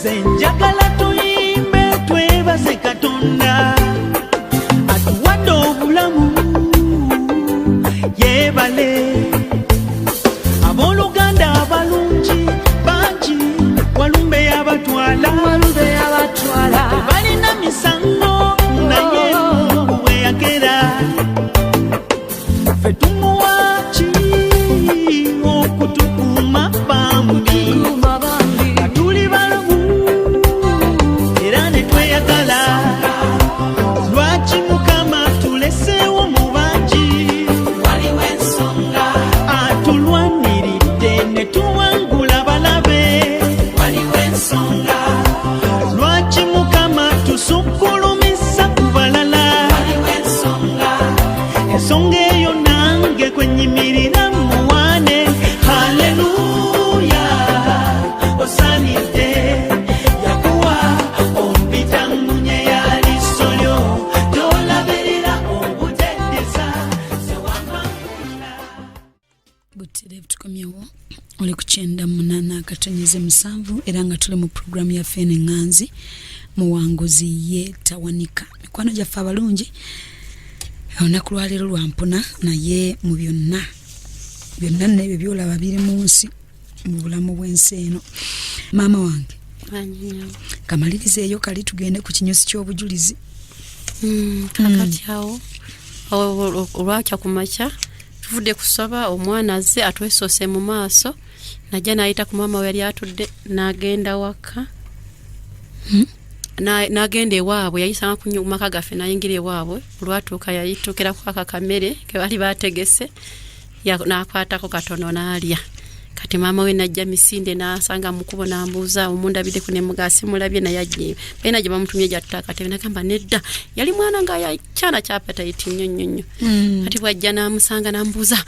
Nze njagala tuyimbe twebaze Katonda atuwadde obulamu, yeebale. Abooluganda abalungi bangi walumbe yabatwala, Walumbe yabatwala. Tebalina misango, naye Mungu bwe yagera ffe tumuwa ki okutukuuma bambi? Kuuma bambi. Nga tuli balamu era ne tweyagala, lwaki Mukama tuleseewo mu bangi? Waliwo ensonga. Atulwaniridde ne tuwangula balabe. Waliwo ensonga. Lwaki Mukama tusukkulumisa ku balala? Waliwo ensonga. Ensonga eyo nange kwenyimirira muwane. Haleluya, osanidde Yakuwa, ompita ngunye ya liiso lyo, gy'olabirira obuteddeza sewamangula. Butereevu tukomyewo, oli ku 98.7 era nga tuli mu puroguramu yaffe eno eŋŋanzi Muwanguzi Ye Tawanika. Mikwano gyaffe abalungi, olunaku lwaleero lwampuna, naye mu byonna byonna nno ebyo byolaba biri mu nsi, mu bulamu bw'ensi eno. Maama wange, kamaliriza eyo kali tugende ku kinyusi ky'obujulizi. Kakati awo olwakya ku makya tuvudde kusaba, omwana azze atwesoose mu maaso, najja n'ayita ku maama we yali atudde, n'agenda waka. N'agenda ewaabwe, yayisanga ku maka gaffe n'ayingira ewaabwe. Olwatuuka yayituukira ku aka kamere ke baali bategese, n'akwatako katono n'alya. Kati maama we najja misinde n'asanga mu kkubo, n'ambuuza omundabidde ne mugaa simulabye, naye ajje balina gye bamutumye gy'atuta akatebe. Nagamba nedda, yali mwana nga kyana kya appetite nnyo nnyo nnyo. Kati bwajja n'amusanga n'ambuuza,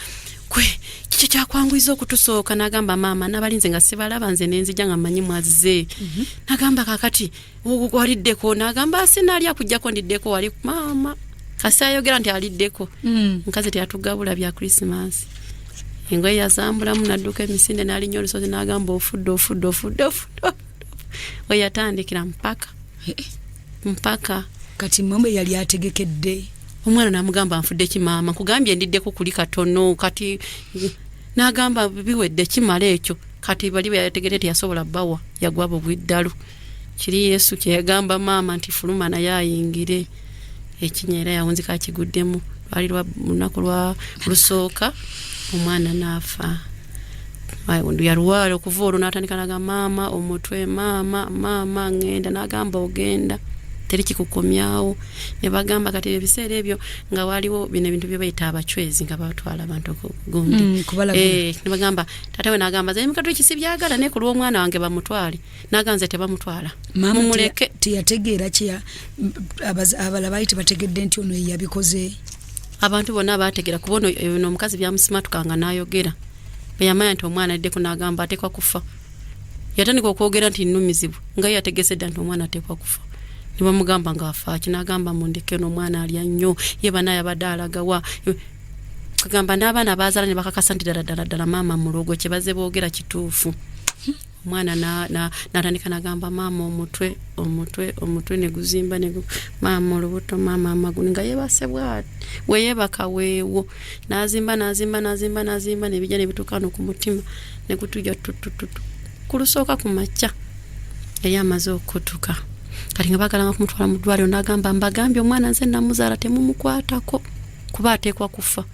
"Gwe kiki kyakwanguyiza okutusooka?" N'agamba, "Maama, nabalinze nga sibalaba, nze nenzija nga mmanyi mwazze." N'agamba, "Kakati waliddeko?" N'agamba, "Sinalya kujjako ndiddeko wali maama." Kasi ayogera nti aliddeko. Mukazi teyatugabula bya Krisimansi, engoye yazambulamu nadduka emisinde n'alinnya olusozi n'agamba, "Ofudde, ofudde, ofudde, ofudde, ofudde." We yatandikira mpaka mpaka. Kati mmwe yali ategekedde? Omwana namugamba, "Nfudde ki maama? Nkugambye ndiddeko kuli katono." Kati n'agamba, "Biwedde, kimala ekyo." Kati bali bwe yategedde teyasobola bawa, yagwa bugwiddalu. Kiri Yesu kyeyagamba maama nti fuluma naye ayingire ekinya, era yawunzika akiguddemu. Lwali lwa lunaku lwa lusooka omwana n'afa. Yalwala okuva olwo n'atandika naga, "Maama, omutwe, maama, maama, ŋŋenda." N'agamba, "Ogenda, teri kikukomyawo." Ne bagamba kati ebiseera ebyo nga waliwo bino ebintu bye bayita abacwezi nga batwala abantu ku gundi. Kubalagula. Ne bagamba taata we n'agamba, "Nze emikatuliki sibyagala, naye ku lw'omwana wange bamutwale." N'agamba, "Nze tebamutwala." Maama "Mumuleke." Teyategeera kyeya abalala baali tebategedde nti ono ye yabikoze? Abantu bonna bategera kuba ono ono omukazi byamusimatukanga n'ayogera. Bwe yamanya nti omwana aliddeko, n'agamba ateekwa kufa. Yatandika okwogera nti nnumizibwa, nga ye yategese dda nti omwana ateekwa kufa. Ne bamugamba nga afaaki, n'agamba, "Mundeke, ono omwana alya nnyo, ye bana yabadde alagawa?" Kagamba n'abaana bazaala ne bakakasa nti ddala ddala ddala maama mulogo, kye bazze boogera kituufu. Omwana n'atandika n'agamba, "Maama, omutwe, omutwe, omutwe," ne guzimba ne "Maama, olubuto, maama, amagulu," nga yeebase bwati weyeebaka weewo, n'azimba, n'azimba, n'azimba, n'azimba, ne bijja ne bituuka no ku mutima ne gutuja tutututu. Ku lusooka ku makya yali amaze okutuka. Kati nga bagalanga kumutwala mu ddwaliro, n'agamba, "Mbagambye omwana nze namuzaala, temumukwatako kuba ateekwa kufa."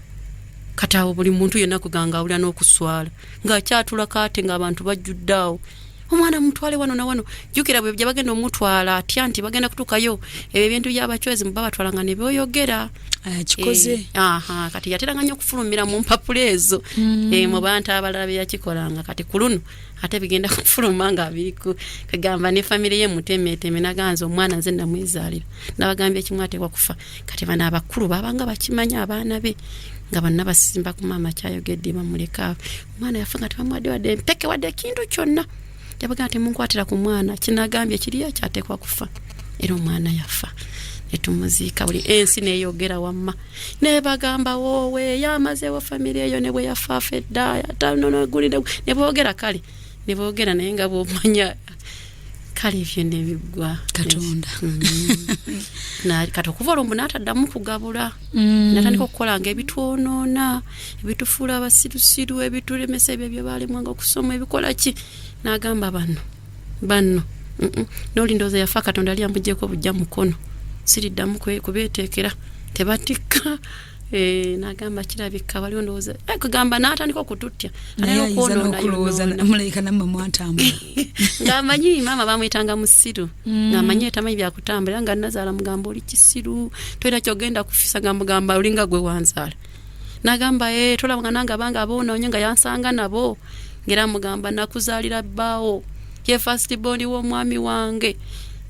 Kati awo buli muntu yenna kuganga awulira n'okuswala ng'akyatulako ate ng'abantu bajjudde awo, "Omwana mutwale wano na wano." Jjukira bwe gye bagenda omutwala atya nti bagenda kutuukayo ebyo ebintu by'abacwezi babatwala nga ne beoyogera. Akikoze. Aha, kati yateranga nnyo okufulumira mu mpapula ezo. Mu bantu abalala bye yakikolanga, kati ku luno ate bigenda kufuluma nga biriku kagamba ne famire ye mutemeteme. Naganza, "Omwana nze namwezaalira, nabagambye kimu, ateekwa kufa." Kati bano abakulu babanga bakimanya abaana be nga bonna basimba ku maama kyayogedde, bamuleka awo. Omwana yafa nga tebamuwadde wadde empeke wadde ekintu kyonna. Yabagamba, "Temunkwatira ku mwana, kinagambye kiriyo kyateekwa kufa." Era omwana yafa netumuziika, buli ensi neyogera wamma nebagamba, "Woowe, yamazeewo famire eyo, ne bwe yafaafa edda." Ne boogera, kale ne boogera, naye nga bwomanya. Kale ebyo nebiggwa. Katonda. Kati okuva olwo mbu n'ataddamu kugabula. Natandika okukolanga ebitwonoona, ebitufuula abasirusiru, ebitulemesa ebyo byebalemwanga okusoma, ebikola ki. N'agamba bano bano, N'olindooza yafa, Katonda yali amugyeko bujja mukono, siriddamu kubeeteekera, tebatikka. N'agamba kirabika waliwo ndowooza, kugamba n'atandika okututya. Naye Atandika ayinza okwonoona n'okulowooza yonoona. Mulabika nammwe mwatambula. Ng'amanyi maama bamwyitanga musiru, ng'amanyi tamanyi byakutambula, nga nazaala mugamba oli kisiru, tolina kyogenda kufisa, nga mugamba olinga gwe wanzaala. Nagamba, tolabanga nange abange aboonoonye nga yansanga nabo, ngera mugamba nakuzaalira bbaawo ye first born w'omwami wange,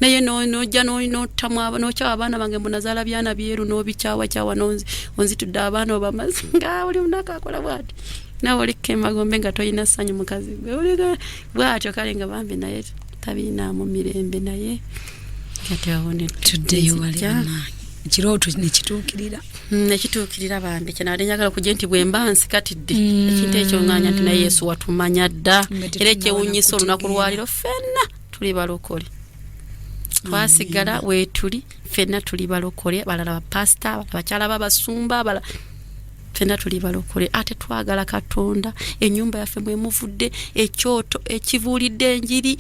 naye nojja nottamu nokyawa abaana bange, mbu nazaala byana byeru, n'obikyawakyawa, onzitudde abaana obamazi, nga buli lunaku akola bwati, nawe olikka emagombe nga tolina ssanyu, mukazi gwe oli bwatyo. Kale nga bambi naye tabiinaamu mirembe, naye kati awo Tuddeyo wali. nzijja. Bannange, ekirooto nekituukirira. Nekituukirira bambi. Kyenabadde njagala okujja nti bwe mba nsikatidde ekintu ekyo, ŋŋanya nti naye Yesu watumanya dda. Nga Era tetunnaba ekyewuunyisa, olunaku nakutegeera. lwaliro ffenna tuli balokole, twasigala weetuli ffenna tuli balokole, abalala bapasita, abalala bakyala babasumba, abalala ffenna tuli balokole, ate twagala Katonda. Ennyumba yaffe mwemuvudde ekyoto ekibuulidde enjiri,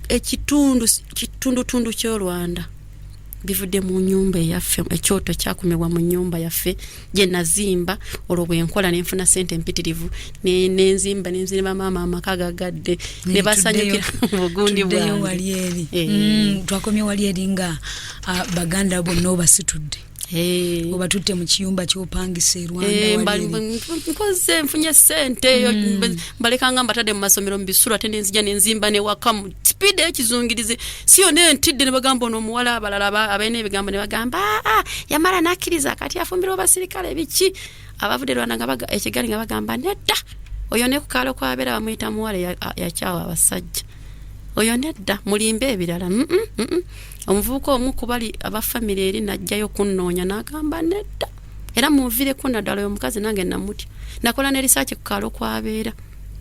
ekitundu kitundutundu ky'Olwanda bivudde mu nyumba eyaffe, ekyoto kyakumibwa mu nyumba yaffe gye nazimba. Olwo bwenkola nenfuna sente empitirivu, nenzimba, nenzimba maama amaka gagadde ne basanyukira mu bugundi Tuddeyo bwange. Wali eri. Twakomye wali eri nga baganda bonna obasitudde, obatutte mu kiyumba kyopangisa e Rwanda. Wali eri. Nkoze nfunye sente eyo, mbalekanga mbatadde mu masomero mu bisulo, ate nenzija nenzimba newaka mu sipiidi ekizungirize si yonna entidde, ne bagamba ono omuwala, abalala abalina ebigambo ne bagamba, "Aa, yamala nakkiriza, kati afumbirwa basirikale biki." Abavudde Rwanda nga ekigali nga bagamba nedda, oyo ne kukaalo kwabeera bamuyita muwala yakyawa abasajja, oyo nedda, mulimbe ebirala. Omuvubuka omu ku bali abafamire eri najjayo kunnoonya n'agamba nedda, era munvireko naddala oyo omukazi nange namutya, nakola ne research ku kaalo kwabeera.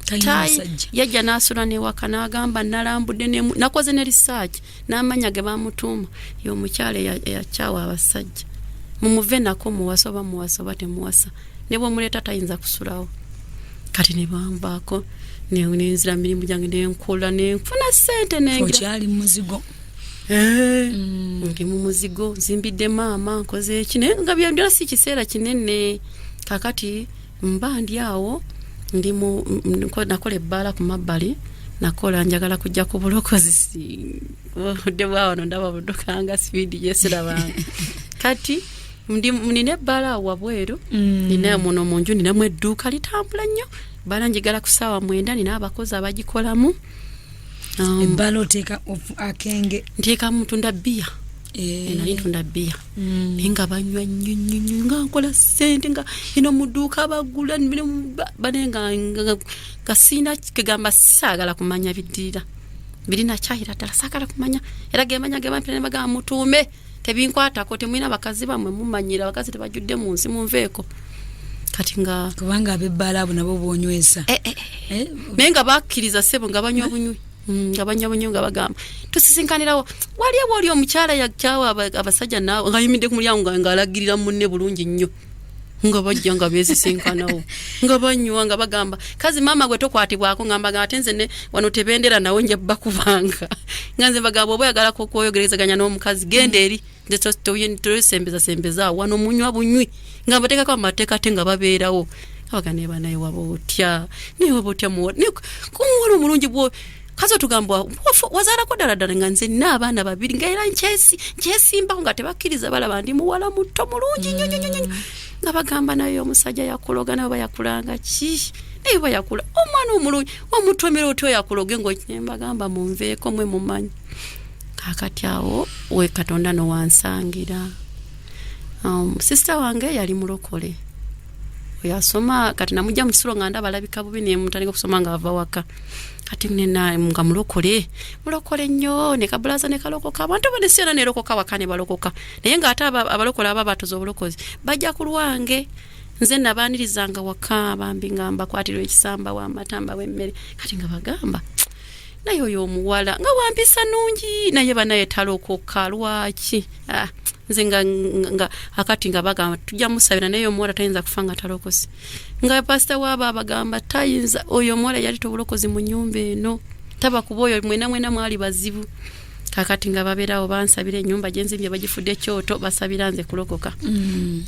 Talina Tayi, musajja. Yajja n'asula newaka n'agamba nalambudde nakoze ne research n'amanya ge bamutuuma, y'omukyala eyakyawa abasajja, mumuve nako, muwasa oba muwasa oba temuwasa, ne bwomuleeta tayinza kusulawo. Kati ne banvaako, nenzira mirimu gyange, nenkola, nenfuna sente, nengira Okyali mu muzigo. Ndi mu muzigo, nzimbidde maama, nkoze eki, naye nga byonna si kiseera kinene. Kakati mba ndi awo, ndi mu nakola ebbaala ku mabbali, nakola njagala kujja ku bulokozi, budde bwawano ndaba buddukanga sipiidi gyesirabanga. Kati nina ebbaala awo wabweru, nina muno mu nju, ninamu edduuka litambula nnyo. Bbaala njigala ku ssaawa 9, nina abakozi abagikolamu. Ebbaala oteeka akenge? Nteekamu, ntunda bbiya. Nali ntunda bbiya, naye nga banywa nnyo nnyo nnyo, nga nkola ssente, nga ino mu dduuka bagula bane, nga siina kegamba, saagala kumanya biddirira birina kyayira ddala, saagala kumanya, era gemanya gebampira ne bagamba mutuume, tebinkwatako, temulina bakazi bammwe, mumanyira abakazi tebajjudde mu nsi, munveeko. Kati nga Kubanga ab'ebbaala abo nabo bonywesa. Eh, naye nga bakkiriza ssebo, nga banywa bunywi, nga banywa bunywi, nga bagamba tusisinkanirawo wali ewa oli omukyala yakyawa abasajja, naawe nga ayimiridde ku mulyango ng'alagirira munne bulungi nnyo, nga bajja nga beesisinkanawo, nga banywa, nga bagamba kazi maama gwe tokwatibwako, nga mbagamba ate nze ne wano tebendera nawe nja bakubanga, nga nze bagamba oba oyagala kwogerezeganya n'omukazi genda eri, nze toyesembeza sembeza awo, wano munywa bunywi, nga mbateekako amateeka, ate nga babeerawo abaga neba, naye waba otya, naye waba otya muwala omulungi bwo kazi otugamba wazaalako ddala ddala, nga nze nina abaana babiri, nga era nkyesimbaho, nga tebakkiriza, balaba ndi muwala muto mulungi nnyo nnyo nnyo nnyo, nga bagamba naye omusajja yakuloga, naye oba yakulanga ki, naye oba yakula omwana omulungi wamutomera otya oyakuloge, ngo mbagamba munveeko mwe mumanyi. Kakati awo we Katonda nowansangira, sisita wange yali mulokole oyo asoma, kati namujja mu kisulo nga ndaba alabika bubi, nemutandika okusoma nga ava waka, kati nena nga mulokole, mulokole nnyo, ne kabulaza ne kalokoka, abantu bone si yona nerokoka waka ne balokoka, naye ng'ate abalokole aba batoza obulokozi bajja ku lwange, nze nabaanirizanga waka bambi, nga mbakwatirwa ekisamba w'amata, mbawa emmere, kati nga bagamba Naye oyo omuwala nga wampisa nungi, naye banaye talokoka lwaki? Ah, nze nga, nga akati nga bagamba tujja musabira, naye omuwala tayinza kufa nga talokose. Nga pasita waaba abagamba tayinza, oyo omuwala yali tobulokozi mu nyumba eno, taba kuba oyo mwena mwena mwali bazibu. Kakati nga babeerawo bansabira, ennyumba gyenzimbye bagifudde ekyoto, basabira nze kulokoka.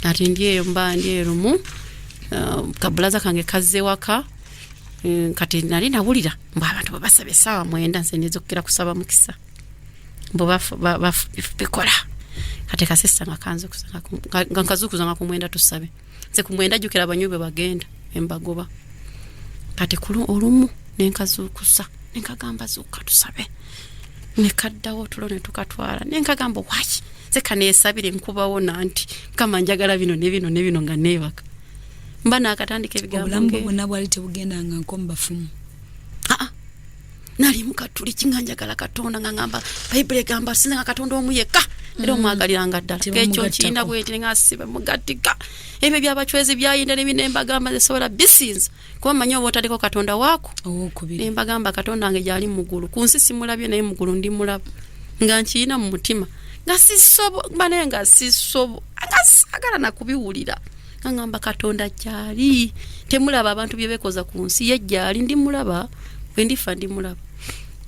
Ati ndi eyo, mba ndi erumu, kabulaza kange kazze waka. Kati nali nawulira mbu abantu bwebasaba essaawa 9, nze nizukira kusaba mukisa mbu bikola. Kati kasista nga kanzukuza nga nkazukuza nga ku 9 tusabe. Nze ku 9 jjukira abanywi bwe bagenda embagoba. Kati olumu nenkazuukusa nenkagamba zuuka tusabe, nekaddawo otulo netukatwala, nenkagamba waki nze kaneesabire nkubawo nanti mukama njagala bino ne bino ne bino, nga neebaka mba naakatandika ebigambo. Obulamu bwe bwonna bwali tebugendanga nko mu bafumu? Aa, nali mukatuliki nga njagala Katonda, nga ngamba Bayibuli egamba sinza nga Katonda omu yekka era omwagaliranga ddala. Tebamugattako. Ekyo nkirina bweti nga sibamugattika ebyo byabacwezi byayinda nebinembagamba nze sobola bisinza kuba manyi oba otaliko Katonda waako. Owokubiri. Nembagamba Katonda wange gyali muggulu, ku nsi simulabye naye muggulu ndimulaba, nga nkirina mu mutima, nga sisobo banaye, nga sisobo, nga saagala nakubiwulira, nga ngamba Katonda gyali, temulaba abantu bye bekoza ku nsi, ye gyali ndimulaba, bwendifa ndimulaba.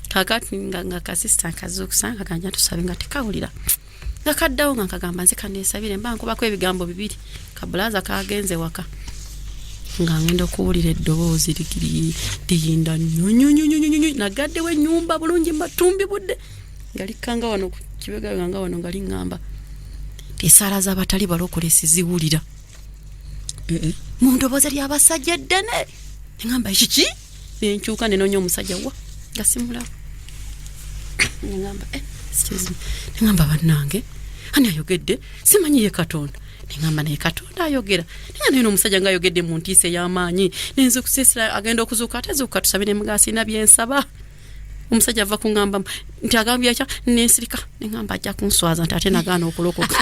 Kakati nga kasista nkazuukusa nga ganja tusabe, nga tekawulira, nga kaddawo, nga nkagamba nze kaneesabire, mba nkubako ebigambo bibiri, kabulaza kagenze waka, nga ngenda okuwulira eddoboozi liyinda nyonyonyonyonyo. Nagaddewo ennyumba bulungi matumbi budde, nga likkanga wano ku kibegabega, nga wano nga liŋŋamba nti esaala z'abatali balokole siziwulira. Mu ndoboozi ly'abasajja eddene, neŋŋamba kiki? Nenkyuka nenoonya omusajja wa nga simulaba. Neŋŋamba, "Eh, excuse me." Neŋŋamba bannange ani ayogedde? Simanyi ye Katonda. Neŋŋamba naye Katonda ayogera, nenga naye n'omusajja nga ayogedde mu ntiisa ey'amaanyi. Nenza okusiisira agenda okuzuuka, ate zuuka tusabe. Nemugaa sirina byensaba, omusajja ava kuŋŋamba nti agambye atya? Nensirika, neŋŋamba ajja kunswaza nti ate nagaana okulokoka.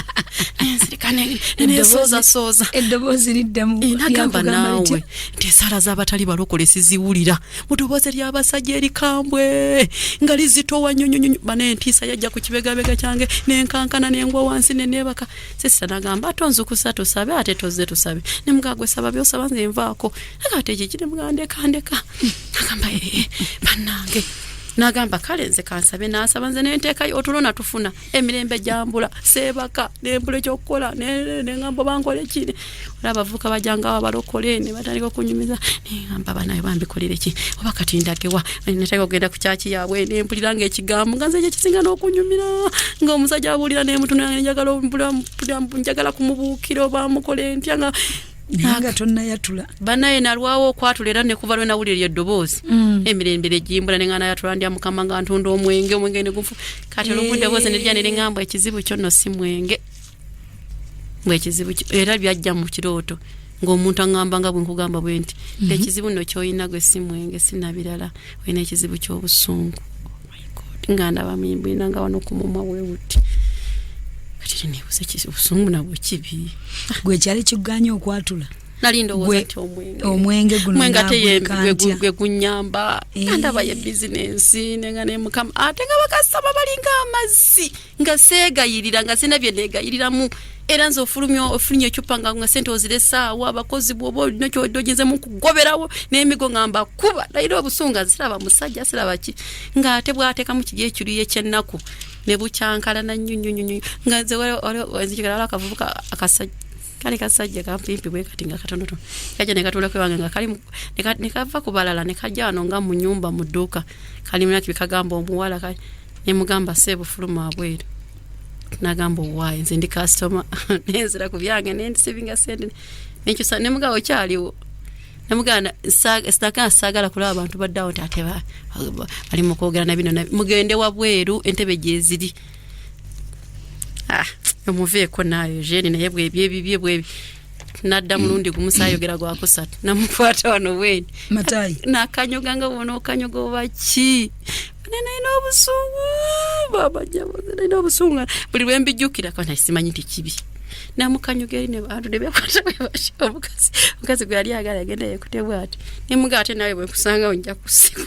Nensirika nenesoozasooza. Eddoboozi liddamu. Nagamba lyakugamba naawe litya? Nti esaala z'abatali balokole siziwulira, mu ddoboozi ly'abasajja erikambwe nga lizitowa nnyonnyonyo. Bana entiisa yajja ku kibegabega kyange, nenkankana, nengwa wansi neneebaka. Sisita nagamba ate onzukusa tusabe, ate tozze tusabe. Nemugaa gwe saba byosaba nze nvaako. Naga ate kiki? Nemugaa ndeka ndeka. Nagamba ee bannange, nagamba kale nze kansabe. Nasaba nze nenteekayo otulo, natufuna emirembe gyambula, seebaka nembula ekyokukola, neŋamba bankole ki? Olaba abavubuka bajjangawo abalokole ne batandika okunyumiza, neŋamba banaye bambikolere ki? Oba kati ndagewa? Natandika okugenda ku kyaki yaabwe, nempulira nga ekigambo nga nze kyekisinga n'okunyumira, nga omusajja abuulira nemutunula, njagala njagala kumubuukira oba mukole ntya nga Naye nga tonnayatula. Banaye nalwawo okwatula, era nekuva lwe nawulira eryo eddoboozi, emirembe negimbula, nenga nayatula ndya Mukama nga ntunda omwenge, omwenge negunfu. Kati olumu eddoboozi nerya neriŋŋamba ekizibu kyo nno si mwenge, mbwe ekizibu era byajja mu kirooto ng'omuntu aŋŋamba nga bwe nkugamba bwe nti ekizibu nno kyolina gwe si mwenge, sinabirala, olina ekizibu ky'obusungu. Oh my God, nga ndaba mimbwina nga wano ku mumwa bwe buti. Kati nebuuza obusungu nabwo kibi? Gwe kyali kiganye okwatula? Nali ndowooza nti omwenge. Omwenge guno Omwenge ate naaguleka ntya? gwe gunyamba. Ndaba ye bizinensi, nenga ne Mukama ate nga bakasaba balinga amazzi, nga seegayirira, nga sina bye neegayiriramu. Era nze ofulumya ecupa nga sente oziresaawo abakozi, bwoba olina kyodogezemu kugoberawo n'emigo nga mbakuba. Nayina obusungu nga siraba musajja, siraba ki, ng'ate bwateekamu kiri ekiruyi ekyennaku ne bukyankalana nnyo nnyo nnyo nnyo. Nga nze nzijukira waliwo akavubuka akasajja kali kasajja kampimpi bwe kati nga katonotono, kajja ne katuulako ewange nga kali ne kava ku balala ne kajja wano nga mu nyumba mu dduuka, kali munaki kagamba omuwala kali, ne mugamba seebu fuluma abweru. Nagamba owaaye nze ndi kasitoma, nenzira ku byange nendisivinga sente nenkyusa, nemugamba okyaliwo, nemugamba sinagamba saagala kulaba abantu baddawo nti ate bali mu kwogera na bino mugende wabweru entebe gyeziri. Ah, omuveeko naayo jeni naye bwebyo ebibye bwebi. Nadda mulundi gumu saayogera gwakusatu, namukwata wano bweni. Matayi. Nakanyoga nga bwona okanyoga oba ki, nalina obusungu baba jabo, nalina obusungu buli lwe mbijjukira kona simanyi nti kibi. Namukanyoga eri abantu ne bekwata bwe batyo. Omukazi gwe yali agala agenda yekute bwati, nemuga ate nawe bwe nkusangawo nja kusikula.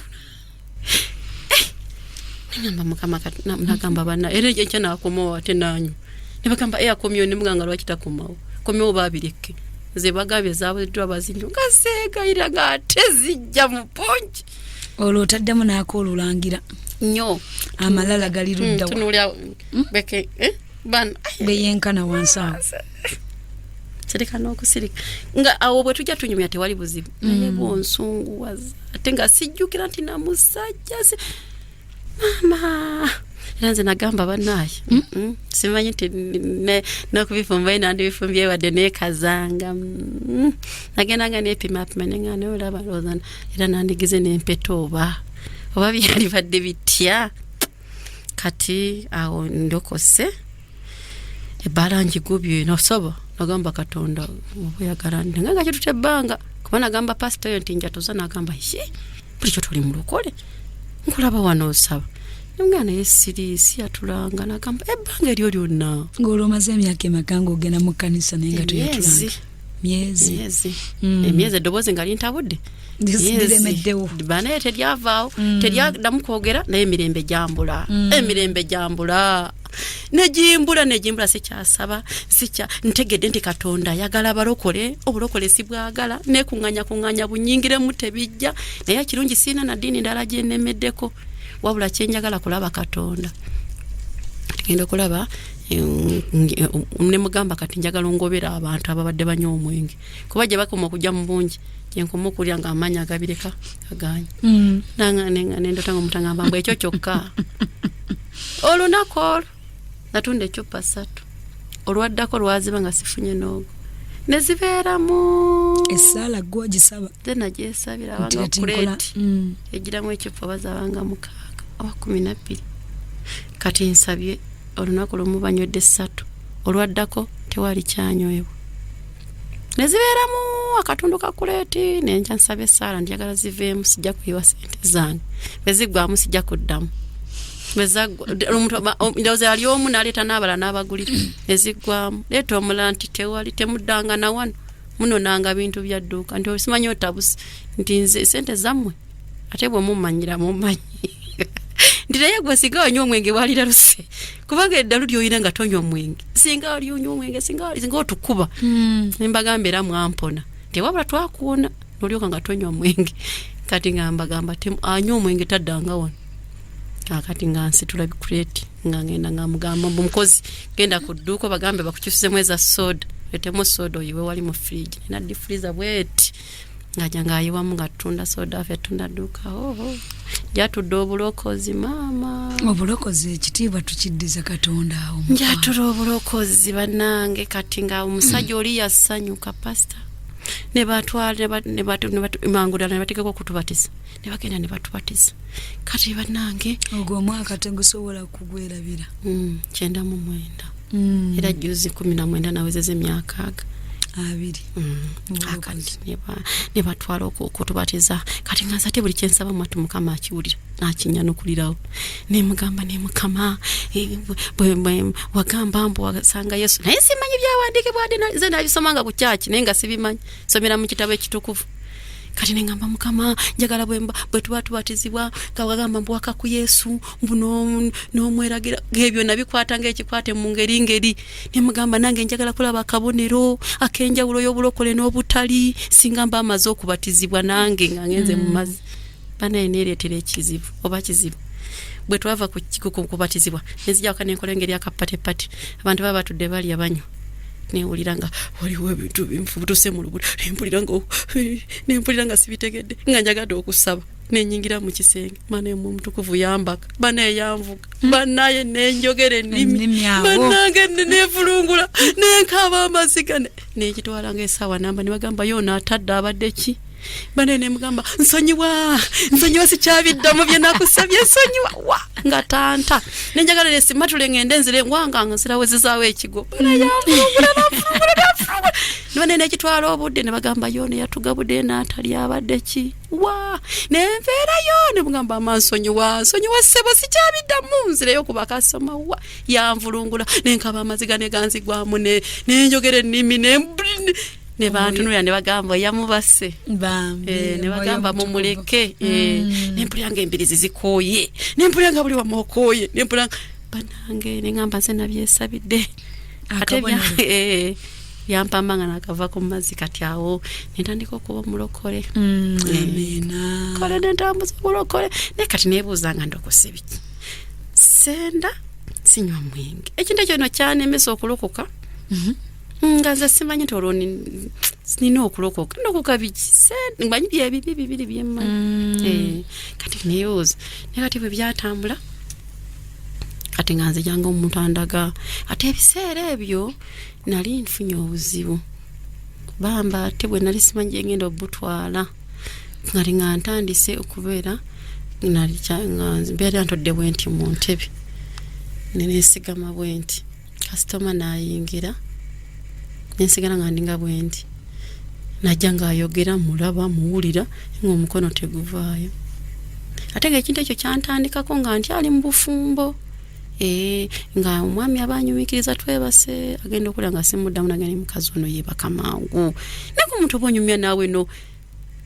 Nengamba mukama kati nagamba bana era enkya nakomawo ate nanywa. Ne bagamba e akomyewo, nemugamba lwaki takomawo, komyewo babireke. Nze bagambye zabuddwa bazinywa, nga seegayira nga ate zijja mu bungi. Olwo otaddemu n'akoolulangira. Nnyo. Amalala gali luddawa? Tunuulira beke bana. Geyenkana wansi awo. Sirika n'okusirika, nga awo bwe tujja tunyumya tewali buzibu, naye bwonsunguwaza ate nga sijjukira nti namusajja si maama. Era nze nagamba bannaaye, simanyi nti n'okubifumba nandibifumbye wadde neekazanga. Nagendanga neepimapima nenga naye olaba ndowooza era nandigize nempeta oba byali badde bitya. Kati awo ndokose, ebbaala ngigubye, nasaba, nagamba Katonda oba oyagala nti nga kituta ebbanga, kuba nagamba pasita oyo nti njatuza, nagamba ye bulikyo tuli mulokole, nkulaba wano osaba, nemugamba naye siri siyatulanga, nagamba ebbanga eryo lyonna. Ng'olwo omaze emyaka emeka ng'ogenda mu kkanisa naye nga Emyezi. toyatulanga? Myezi. Myezi. Emyezi, eddoboozi nga lintabudde. Liremeddewo. Banaye teryavaawo, teryaddamu kwogera, naye emirembe gyambula, emirembe gyambula, negimbula, negimbula, sikyasaba, sikya ntegedde nti Katonda ayagala balokole, obulokole sibwagala, nekuŋŋanya kuŋŋanya bunyingiremu tebijja. Naye ekirungi siina na ddiini ndala gyenemeddeko, wabula kyenjagala kulaba Katonda. Tugenda okulaba nemugamba kati njagala ongobera abantu ababadde banywa omwenge, kuba gye bakoma okujja mu bungi gyenkoma okulya nga amaanyi agabireka aganye. Nendota nga omuntu agamba mbu ekyo kyokka. Olunaku olwo natunda ecupa ssatu, olwaddako lwaziba nga sifunye n'ogwo nezibeeramu. Essaala gwe ogisaba? Nze nagyesabira. Nti abanga kati nkola kuleeti egiramu ecupa oba zabanga 6 oba 12. Kati nsabye olunaku lumu banywedde ssatu, olwaddako tewali kyanywebwa, nezibeeramu akatundu ka kuleeti. Nenja nsaba essaala, njagala ziveemu, sijja kuyiwa sente zange, bwe ziggwamu sijja kuddamu. Bwe zaggwa, omuntu ndowooza yali omu n'aleeta n'abala n'abagulira, neziggwamu, leeta omulala nti tewali, temuddanga na wano, munonanga bintu bya dduuka, nti osimanyi otabusi, nti nze sente zammwe ate bwe mumanyira mumanyi, nti naye gwe singa wanywa omwenge walira luse, kubanga eddalu lyolina nga tonywa omwenge, singa wali onywa omwenge, singa otukuba. Nembagamba era mwampona nti wabula twakuwona nolyoka nga tonywa mwenge. Kati nga mbagamba anywa omwenge taddanga wano. Kakati nga nsitula bikureti nga ngenda nga mugamba mbu mukozi genda ku dduuka bagambe bakukyusizemu eza soda, letemu soda oyiwe wali mu fridge, nina deep freezer bweti, ngaja ngaayiwamu nga tunda soda afe tunda dduuka. Oho, njatudde obulokozi maama. Obulokozi, ekitiibwa tukiddiza Katonda awo, mukwano. Njatula obulokozi bannange. Kati nga omusajja oli yasanyuka, pasita, ne batwala mangu ddala ne bategeka okutubatiza, ne bagenda ne batubatiza. Kati bannange, Ogwo omwaka tegusobola kugwerabira. 99. Era juzi 19 nawezeza emyaka aga 20. Obulokozi. Kati ne batwala okutubatiza. Kati nga nze ate buli kyensaba mwatu Mukama akiwulira nakinyanukulirawo. Nemugamba ne Mukama wagamba mbu wasanga Yesu, naye simanyi byawandiikibwa ddi, nze nabisomanga ku kyaki naye nga sibimanyi, somera mu kitabo ekitukuvu. Kati nengamba Mukama njagala bwemba bwe tuba tubatizibwa nga wagamba mbu waka ku Yesu mbu n'omweragira, ebyo nabikwata ngaekikwate mu ngeri ngeri. Nemugamba nange njagala kulaba akabonero ak'enjawulo y'obulokole n'obutali, singa mba amaze okubatizibwa nange nga ngenze mu mazzi. Banaye neereetera ekizibu oba kizibu. Bwe twava ku kubatizibwa nenzijawaka nenkola engeri akapatepate, abantu baba batudde balya banywa, newulira nga waliwo ebintu binfubutuse mu lubuto, nempulira nga sibitegedde, nga njagadde okusaba. Nenyingira mu kisenge, mana emu omutukuvu yambaka, banaye yanvuga, banaye nenjogera ennimi. Ennimi awo. Bannange nevulungula nenkaaba amaziga, nekitwala nga esaawa namba, ne bagamba yoona atadde abadde ki. Banaye nemugamba nsonyiwa, nsonyiwa, sikyabiddamu bye nakusabye, nsonyiwa wa nga tanta nenjagala nesimatule ngende nzire wanga nzirawezezaawo ekigo. Banaye yanvulungula, navulungula, navulungula, nibane nekitwala obudde, ne bagamba yoona yatugabudde n'atali abadde ki wa. Nenveerayo nemugamba ama nsonyiwa, nsonyiwa ssebo, sikyabiddamu, nzireyo ku bakasoma wa yanvulungula nenkaba amaziga neganzigwamu nenjogera ennimi. Ne bantunulira ne bagamba yamubase. Bambi, Ne bagamba omwoyo omutukuvu. mumuleke. Nempulira nga embirizi zikooye, nempulira nga buli wamu okooye, nempulira nga banange, neŋamba nze nabyesabidde. Ate Akabonero. Byampamba nga nakava ku mazzi. Kati awo nentandika okuba omulokole. Amina. Kole nentambuza obulokole, naye kati nebuuza nga ndokose biki? Senda sinywa mwenge, ekintu ekyo no kyanemesa okulokoka. Nga nze simanyi nti olwo nina okulokoka. Ndokoka biki? Manyi byebibi bibiri byemmanyi. Kati nebuuza, naye kati bwe byatambula, kati nga nzijanga omuntu andaga. Ate ebiseera ebyo nali nfunye obuzibu bamba, ate bwe nali simanyi gyengenda obutwala, ngati nga ntandise okubeera nali nga mbeera ntodde bwe nti mu ntebe, nenesigama bwe nti, kasitoma nayingira, nensigala nga ndinga bwe nti, najja ngaayogera, mulaba muwulira ngaomukono teguvaayo. Ate nga ekintu ekyo kyantandikako nga nkyali mu bufumbo. Nga omwami aba anyumikiriza, twebase, agenda okulya nga simuddamu, nagenda mukazi ono yebaka mangu. Naye omuntu oba onyumya naawe no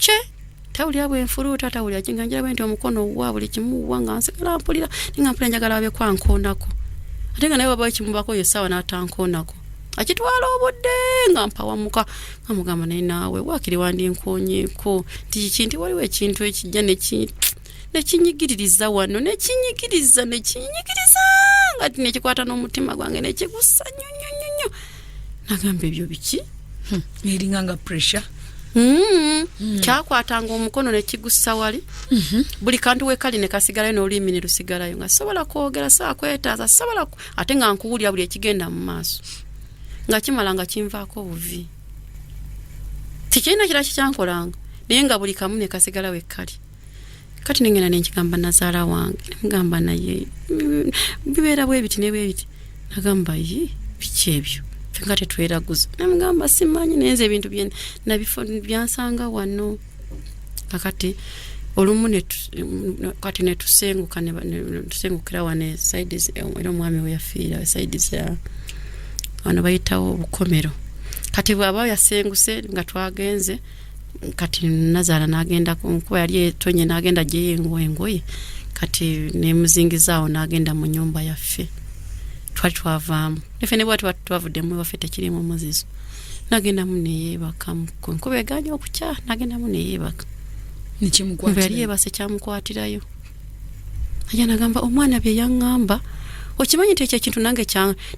kye tawulira bwenfuluuta, tawulira kinga njira bwe nti omukono wa buli kimu wa, nga nsigala mpulira, naye nga mpulira njagala babeko ankoonako. Ate nga naye waba ekimubako yo essaawa n'atankoonako, akitwala obudde nga mpawamuka, nga mugamba naye naawe waakiri wandinkoonyeeko nti kiki, nti waliwo ekintu ekijja nekinyigiririza wano, nekinyigiriza, nekinyigiriza nga ti nekikwata n'omutima gwange nekigusa nnyo nnyo nnyo nnyo. Nagamba ebyo biki? Eringa nga pressure. Kyakwatanga omukono nekigussa wali, buli kantu wekali ne kasigalayo, n'olulimi ne lusigalayo, nga sobola kwogera, sobola kwetaasa, sobola ate nga nkuwulira buli ekigenda mu maaso, nga kimala nga kinvaako obuvi, tekirina kirala kikyankolanga, naye nga buli kamu ne kasigala wekkali. Kati nengenda nenkigamba nazaala wange, nemugamba naye bibeera bwe biti ne bwe biti. Nagamba ye biki ebyo, ffe nga tetweraguza. Nemugamba simanyi, naye nze ebintu byansanga wano. Kakati olumu kati netusenguka, netusengukira wano eside, era omwami we yafiira eside za wano bayitawo obukomero. Kati bwaba yasenguse nga twagenze, kati nazaala nagenda kuba yali etonye, nagenda gyeyo engoye, kati nemuzingizaawo nagenda mu nyumba yaffe twali twavaamu efe, ne bwa twavuddemu ewaffe tekirimu muzizo. Nagendamu neyeebaka, nkuba eganya okukya, nagendamu neyeebaka. Mbe yali Nekimukwatira. Yeebase, kyamukwatirayo. Aja nagamba omwana bye yaŋŋamba, okimanyi nti ekyo ekintu nange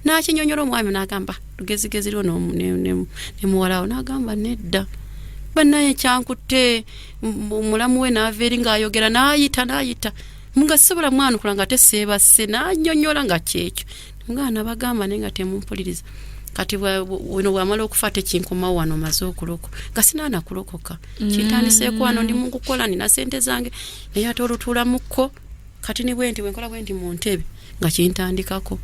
nakinyonyola omwami, nagamba lugezigezi lwo ne muwalawo, nagamba nedda bannaye kyankutte. Mulamu we naava eri ng'ayogera, n'ayita n'ayita nga sisobola mwanukula, nga teseebase, n'annyonnyola nga kyekyo mugana nabagamba, naye nga temumpuliriza. Kati ono bwamala okufa tekinkomawo wano, maze okuloko nga sinaana kulokoka, kintandiseeko wano, ndi mukukola, nina sente zange, naye ate olutuulamukko kati ni bwenti bwenkola bwenti mu ntebe nga kintandikako.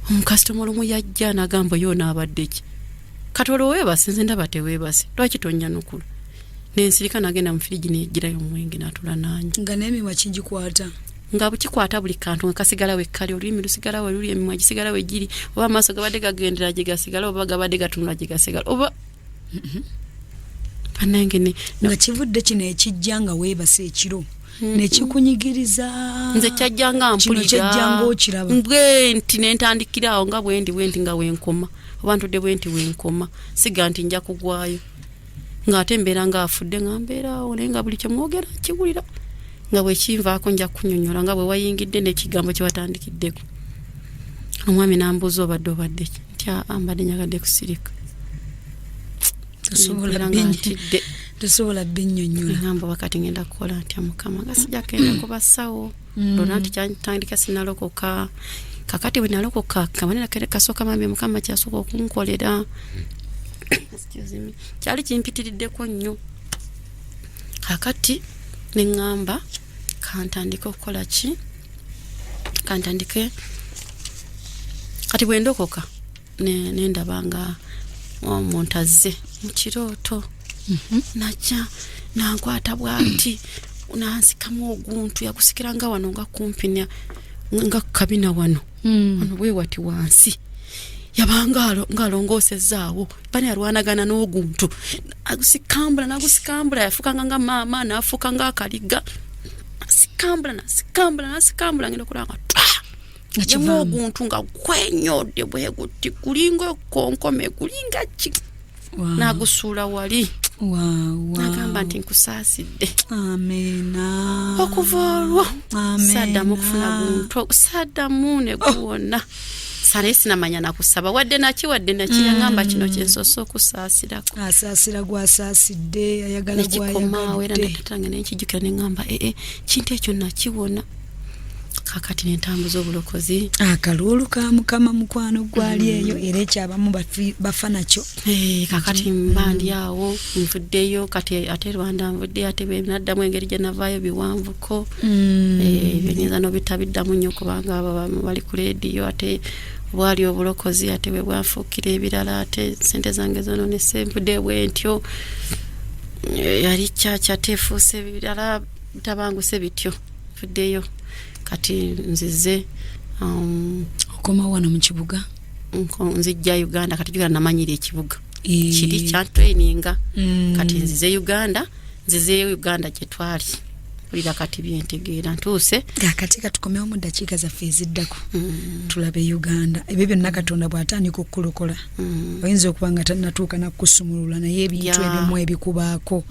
Omukasitoma olumu yajja nagamba yo naabadde ki? Kati olwo weebase, nze ndaba teweebase, lwaki tonyanukula? Nensirika, nagenda mu firigi neyegirayo omwenge natula nanywa. Nga n'emimwa kigikwata. Nga bukikwata buli kantu nga kasigala wekkali, olulimi lusigala we luli, emimwa gisigala we giri, oba amaaso gabadde gagendera gye gasigala, oba gabadde gatunula gye gasigala, oba bannange Nga kivudde kino ekijja nga weebase ekiro nekikunyigiriza. Nze kyajjanga. Kino kyajjanga okiraba. Bwe nti nentandikira awo nga bwendi bwenti nga wenkoma, oba ntudde bwenti wenkoma, siga nti nja kugwayo, ng'ate mbeera ng'afudde, nga mbeera awo, naye nga buli kyemwogera nkiwulira, nga bwekinvaako nja kunyonyola nga bwe wayingidde n'ekigambo kye watandikiddeko. Omwami nambuuza obadde ki? Nti aa, mbadde njagadde kusirika. Tosobola Mpulira nga ntidde. Tosobola binnyonnyola. Ngamba wakati ngenda kukola ntya mukama, nga sijja kgenda ku basawo. Lona nti kyantandika sinalokoka. Kakati bwe nalokoka, kabonero kasooka bambi mukama kyasooka okunkolera. Excuse me. Kyali kimpitiriddeko nnyo. Kakati neŋŋamba kantandike okukola ki, kantandike. Kati bwe ndokoka nendaba nga omuntu azze mu kirooto, najja nankwata bwati, nansikamu oguntu, yagusikira nga wano, nga kumpi nga kabina wano, wano bwe wati wansi. Yabanga ng'alongoosezaawo bani alwanagana n'oguntu, agusikambula nagusikambula, yafukanga nga maama, nafuka nga akaliga, asikambula nasikambula nasikambula, ngenda okulaba nga twa Nga yemu kivaamu. Oguntu nga gwenyodde bwe guti, gulinga ekonkome, gulinga ki. Wow. Nagusuula wali. Wow, wow. Nagamba nti nkusaasidde. Amina. Okuva olwo Amina. saddamu okufuna guntu, saddamu ne guwona. Sanaye sinamanya nakusaba wadde naki, wadde naki. Yagamba kino kyensoose okusaasirako. Asaasira gwasaasidde, ayagala Nekikomaawo era gwayagadde. natatange nenkijjukira, neŋŋamba ee kintu ekyo nakiwona. Kakati nentambuza obulokozi. Akaluulu ka Mukama mukwano gwali eyo, era ekyabamu bafa nakyo. Eh, kakati mba ndi awo, nvuddeyo kati ate Rwanda, nvuddeyo ate bwe naddamu engeri gye navaayo biwanvuko. Eh, ebyo nyinza nobitabiddamu nnyo kubanga abo abamu bali ku leediyo. Ate bwali obulokozi, ate bwe bwanfuukira ebirala, ate sente zange zononese, nvudde bwe ntyo. Eh, yali kyakya ate efuuse ebirala, bitabanguse bityo. Nvuddeyo kati nzize Okomawo wano mu kibuga? Nzijja Uganda kati. Jukira namanyira ekibuga Eh. kiri kyantraininga. Kati nzize Uganda, nzizeyo Uganda gye twali mpulira kati byentegeera ntuuse. Akati katukomewo mu ddakiika zaffe eziddako, tulabe Uganda. Ebyo byonna Katonda bw'atandika okukulokola, oyinza okuba nga tannatuuka nakusumulula, naye ebintu ebimu ebikubaako,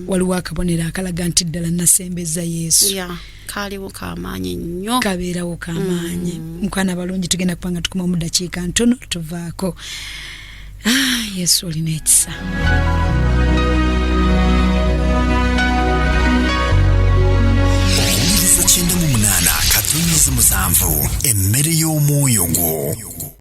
waliwo akabonero akalaga nti ddala nasembeza Yesu. Ya, kaaliwo kamaanyi nnyo. Kabeerawo kamaanyi. Mukwana balungi, tugenda kuba nga tukoma mu ddakiika ntono, tuvaako. Ah, Yesu olina ekisa. Owuliriza 98.7, emmere y'omwoyo gwo.